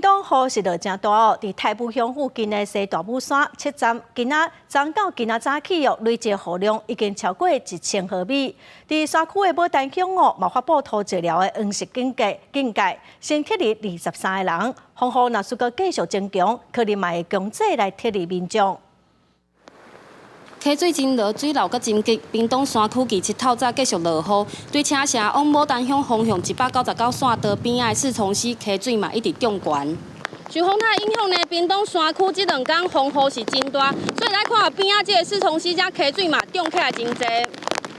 東雨是落誠大哦，佇太武鄉附近的西大武山七站，今仔昨到今仔早起哦，累積雨量已經超過1000毫米。佇山區的牡丹鄉哦，嘛發布土石流的黃色警戒，警戒，先撤離23個人。風雨若是閣繼續增強，可能嘛會強制來撤離民眾。溪水真濁，水流閣真急。屏東山區二七透早繼續落雨，對車城往牡丹鄉方向199線道邊仔的四重溪溪水嘛一直漲懸。受風颱影響呢，屏東山區這兩工風雨是真大，所以來看邊仔這个四重溪遮溪水嘛漲起來真濟。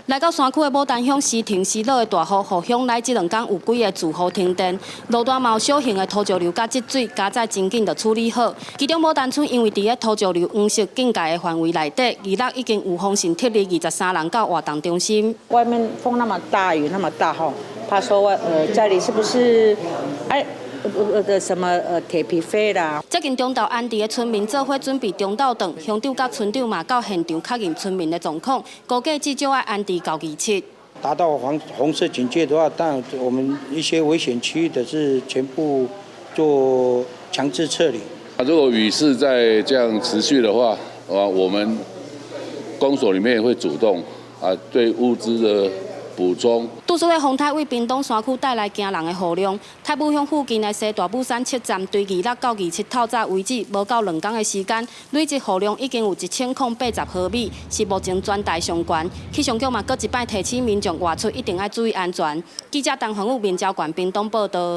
來到山區的牡丹鄉時停時落的大雨，予鄉內這兩工有幾个住戶停電，路段嘛有小型的土石流佮積水，佳哉真緊就處理好。其中牡丹村因為佇咧土石流黃色警戒的範圍內底，二六已經有封信撤離23人到活動中心。外面風那麼大，雨那麼大，吼，怕說家裡是不是哎？呃什麼鐵皮飛啦？接近中晝安置的村民做伙準備中晝頓，鄉長佮村長嘛到現場確認村民的狀況，估計至少愛安置到二七。達到黃紅色警戒的話，當然我們一些危險區域的是全部做強制撤離。如果雨勢再這樣持續的話，啊，我們公所裡面會主動啊對物資的補充。拄拄的風颱為屏東山區帶來驚人的雨量，太武鄉附近的西大武山七站對二六到二七透早為止，無夠2工的時間，累積雨量已經有1080毫米，是目前全台上懸。氣象局嘛閣一擺提醒民眾外出一定愛注意安全。記者陳宏武、面交館屏東報道。